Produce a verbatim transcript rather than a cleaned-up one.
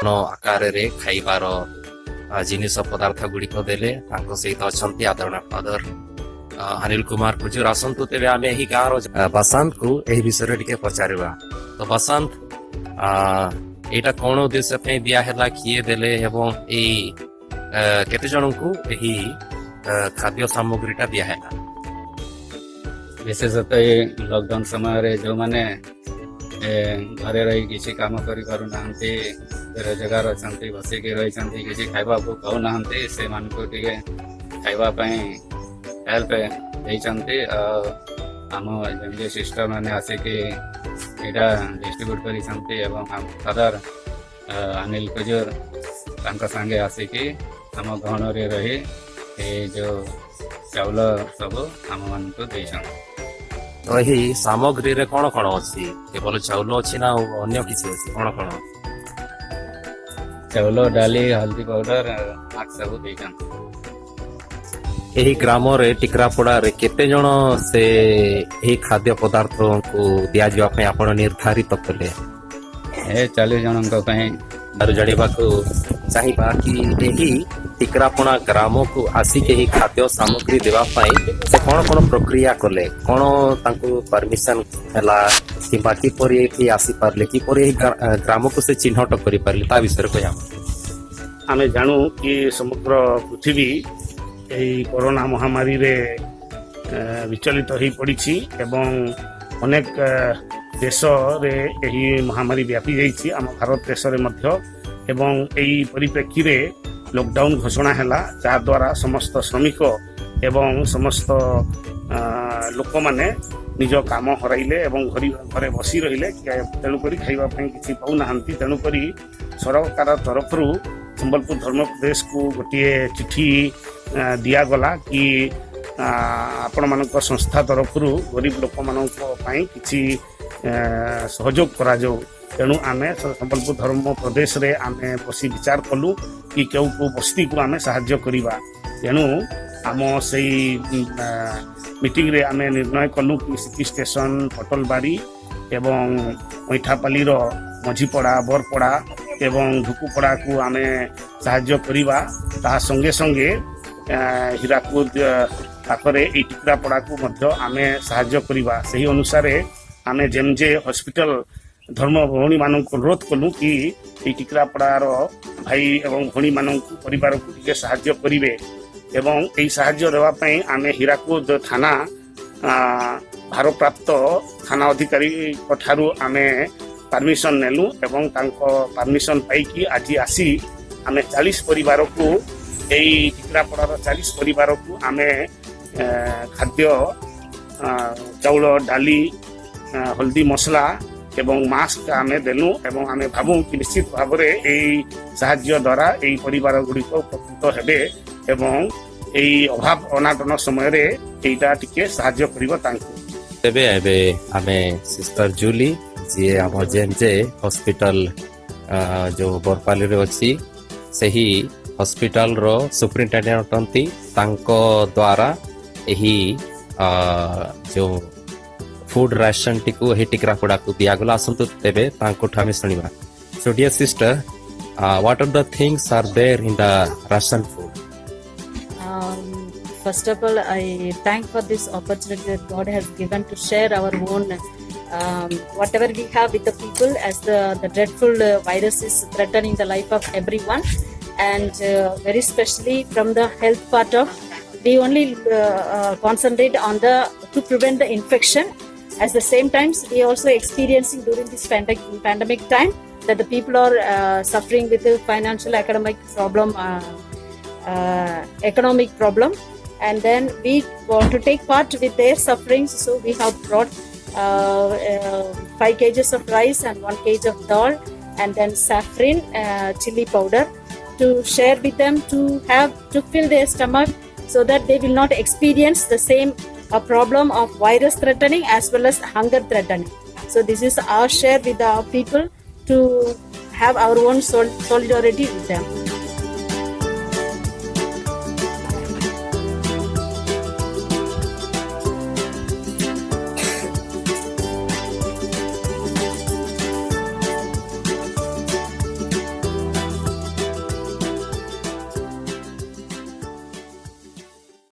ଆକାରରେ ଖାଇବାର ଆ, ଜିନିଷ ପଦାର୍ଥ ଗୁଡ଼ିକ ଦେଲେ। ତାଙ୍କ ସହିତ ଅଛନ୍ତି ଆଦରଣୀୟ ଫାଦର ଆ, ଅନିଲ କୁମାର କୁଜୁର। ଆସନ୍ତୁ ତେବେ ଆମେ ଏହି ଗାଁର ଆ, ବାସନ୍ତଙ୍କୁ ଏହି ବିଷୟରେ ଟିକେ ପଚାରିବା। ତ ବାସନ୍ତ, ଆ, ଏଇଟା କ'ଣ ଉଦ୍ଦେଶ୍ୟ ପାଇଁ ଦିଆ ହେଲା, କିଏ ଦେଲେ ଏବଂ ଏଇ ଆ, କେତେ ଜଣଙ୍କୁ ଏହି ଆ, ଖାଦ୍ୟ ସାମଗ୍ରୀଟା ଦିଆ ହେଲା? ବିଶେଷତଃ ଏଇ ଲକଡାଉନ ସମୟରେ ଯେଉଁମାନେ ଏ, ଘରେ ରହି କିଛି କାମ କରିପାରୁନାହାନ୍ତି, ବେରୋଜଗାର ଅଛନ୍ତି, ବସିକି ରହିଛନ୍ତି, କିଛି ଖାଇବାକୁ ପାଉନାହାନ୍ତି, ସେମାନଙ୍କୁ ଟିକେ ଖାଇବା ପାଇଁ ହେଲ୍ପ ଦେଇଛନ୍ତି। ଆଉ ଆମ ଯେମିତି ସିଷ୍ଟର ମାନେ ଆସିକି ଏଇଟା ଡିଷ୍ଟ୍ରିବ୍ୟୁଟ କରିଛନ୍ତି ଏବଂ ଆମ ଫାଦର ଆ, ଅନିଲ କୁଜୁର ତାଙ୍କ ସାଙ୍ଗେ ଆସିକି ଆମ ଗହଣରେ ରହି ଏଇ ଯୋଉ ଚାଉଳ ସବୁ ଆମମାନଙ୍କୁ ଦେଇଛନ୍ତି। ତ ଏହି ସାମଗ୍ରୀରେ କ'ଣ କ'ଣ ଅଛି? କେବଳ ଚାଉଳ ଅଛି ନା ଆଉ ଅନ୍ୟ କିଛି ଅଛି? କ'ଣ କ'ଣ? ଚାଉଳ, ଡାଲି, ହଳଦୀ ପାଉଡର, ମାସ୍କ ସବୁ ଦେଇଛନ୍ତି। ଏହି ଗ୍ରାମରେ, ଟିକରାପଡ଼ାରେ କେତେ ଜଣ ସେ ଏହି ଖାଦ୍ୟ ପଦାର୍ଥଙ୍କୁ ଦିଆଯିବା ପାଇଁ ଆପଣ ନିର୍ଦ୍ଧାରିତ କଲେ? ଏ ଚାଳିଶ ଜଣଙ୍କ ପାଇଁ। ଠାରୁ ଜାଣିବାକୁ ଚାହିଁବା କି ଏହି ଟିକରାପଡ଼ା ଗ୍ରାମକୁ ଆସିକି ଏହି ଖାଦ୍ୟ ସାମଗ୍ରୀ ଦେବା ପାଇଁ ସେ କ'ଣ କ'ଣ ପ୍ରକ୍ରିୟା କଲେ, କ'ଣ ତାଙ୍କୁ ପରମିସନ ହେଲା କିମ୍ବା କିପରି ଏଠି ଆସିପାରିଲେ, କିପରି ଏହି ଗ୍ରା- ଗ୍ରାମକୁ ସେ ଚିହ୍ନଟ କରିପାରିଲେ, ତା ବିଷୟରେ କହିବା। ଆମେ ଜାଣୁ କି ସମଗ୍ର ପୃଥିବୀ ଏହି କରୋନା ମହାମାରୀରେ ଏ, ବିଚଳିତ ହୋଇ ପଡ଼ିଛି ଏବଂ ଅନେକ ଏ, ଦେଶରେ ଏହି ମହାମାରୀ ବ୍ୟାପି ଯାଇଛି, ଆମ ଭାରତ ଦେଶରେ ମଧ୍ୟ। ଏବଂ ଏହି ପରିପ୍ରେକ୍ଷୀରେ ଲକଡାଉନ ଘୋଷଣା ହେଲା, ଯାହାଦ୍ୱାରା ସମସ୍ତ ଶ୍ରମିକ ଏବଂ ସମସ୍ତ ଆ, ଲୋକମାନେ ନିଜ କାମ ହରାଇଲେ ଏବଂ ଘରେ ଘରେ ବସି ରହିଲେ। କେ- ତେଣୁକରି ଖାଇବା ପାଇଁ କିଛି ପାଉନାହାନ୍ତି। ତେଣୁକରି ସରକାର ତରଫରୁ ସମ୍ବଲପୁର ଧର୍ମ ପ୍ରଦେଶକୁ ଗୋଟିଏ ଚିଠି ଆ, ଦିଆଗଲା କି ଆ, ଆପଣମାନଙ୍କ ସଂସ୍ଥା ତରଫରୁ ଗରିବ ଲୋକମାନଙ୍କ ପାଇଁ କିଛି ଆ, ସହଯୋଗ କରାଯାଉ। ତେଣୁ ଆମେ ସ- ସମ୍ବଲପୁର ଧର୍ମ ପ୍ରଦେଶରେ ଆମେ ବସି ବିଚାର କଲୁ କି କେଉଁ କେଉଁ ବସ୍ତିକୁ ଆମେ ସାହାଯ୍ୟ କରିବା। ତେଣୁ ଆମ ସେଇ ଉଁ, ଆ, ମିଟିଂରେ ଆମେ ନିର୍ଣ୍ଣୟ କଲୁ କି ସିଟି ଷ୍ଟେସନ, ପଟଲବାଡ଼ି ଏବଂ ଅଇଁଠାପାଲିର ମଝିପଡ଼ା, ବରପଡ଼ା ଏବଂ ଢୁକୁପଡ଼ାକୁ ଆମେ ସାହାଯ୍ୟ କରିବା। ତାହା ସଙ୍ଗେ ସଙ୍ଗେ ଆ, ହୀରାକୁଦ ଆ, ପାଖରେ ଏଇ ଟିକରାପଡ଼ାକୁ ମଧ୍ୟ ଆମେ ସାହାଯ୍ୟ କରିବା। ସେହି ଅନୁସାରେ ଆମେ ଜେଏମଜେ ହସ୍ପିଟାଲ ଧର୍ମ ଭଉଣୀମାନଙ୍କୁ ଅନୁରୋଧ କଲୁ କି ଏଇ ଟିକରାପଡ଼ାର ଭାଇ ଏବଂ ଭଉଣୀମାନଙ୍କୁ, ପରିବାରକୁ ଟିକେ ସାହାଯ୍ୟ କରିବେ। ଏବଂ ଏହି ସାହାଯ୍ୟ ଦେବା ପାଇଁ ଆମେ ହୀରାକୁଦ ଥାନା ଆ, ଭାରପ୍ରାପ୍ତ ଥାନା ଅଧିକାରୀଙ୍କ ଠାରୁ ଆମେ ପରମିସନ ନେଲୁ ଏବଂ ତାଙ୍କ ପରମିସନ ପାଇକି ଆଜି ଆସି ଆମେ ଚାଳିଶ ପରିବାରକୁ, ଏଇ ଟିକରାପଡ଼ାର ଚାଳିଶ ପରିବାରକୁ ଆମେ ଏ, ଖାଦ୍ୟ, ଆ, ଚାଉଳ, ଡାଲି, ଆ, ହଳଦୀ ମସଲା ଏବଂ ମାସ୍କ ଆମେ ଦେଲୁ ଏବଂ ଆମେ ଭାବୁ କି ନିଶ୍ଚିତ ଭାବରେ ଏଇ ସାହାଯ୍ୟ ଦ୍ୱାରା ଏଇ ପରିବାର ଗୁଡ଼ିକ ଉପକୃତ ହେବେ ଏବଂ ଏଇ ଅଭାବ ଅନାଟନ ସମୟରେ ଏଇଟା ଟିକେ ସାହାଯ୍ୟ କରିବ ତାଙ୍କୁ। ତେବେ ଏବେ ଆମେ ସିଷ୍ଟର ଜୁଲି, ଯିଏ ଆମ ଜେଏମଜେ ହସ୍ପିଟାଲ ଆ, ଯୋଉ ବରପାଲିରେ ଅଛି, ସେହି ହସ୍ପିଟାଲର ସୁପରିଟେଣ୍ଡେଣ୍ଟ ଅଟନ୍ତି। ତାଙ୍କ ଦ୍ୱାରା ଏହି ଆ, ଯୋଉ ଫୁଡ ରାସନଟିକୁ ଏହି ଟିକରାପଡ଼ାକୁ ଦିଆଗଲା। ଆସନ୍ତୁ ତେବେ ତାଙ୍କଠୁ ଆମେ ଶୁଣିବା। So dear sister, uh, what are the things are there in the ration food? Um, first of all, I thank for this opportunity that God has given to share our own, um, whatever we have with the people as the, the dreadful uh, virus is threatening the life of everyone, and uh, very specially from the health part of, we only uh, uh, concentrate on the to prevent the infection. At the same times, we also experiencing during this pandemic, pandemic time that the people are uh, suffering with the financial, academic problem, uh, uh, economic problem, and then we want to take part with their sufferings. So we have brought uh, uh, five kgs of rice and one kg of dal, and then saffron, uh, chili powder, to share with them, to have to fill their stomach, so that they will not experience the same uh, problem of virus threatening as well as hunger threatening. So this is our share with our people to have our own sol- solidarity with them.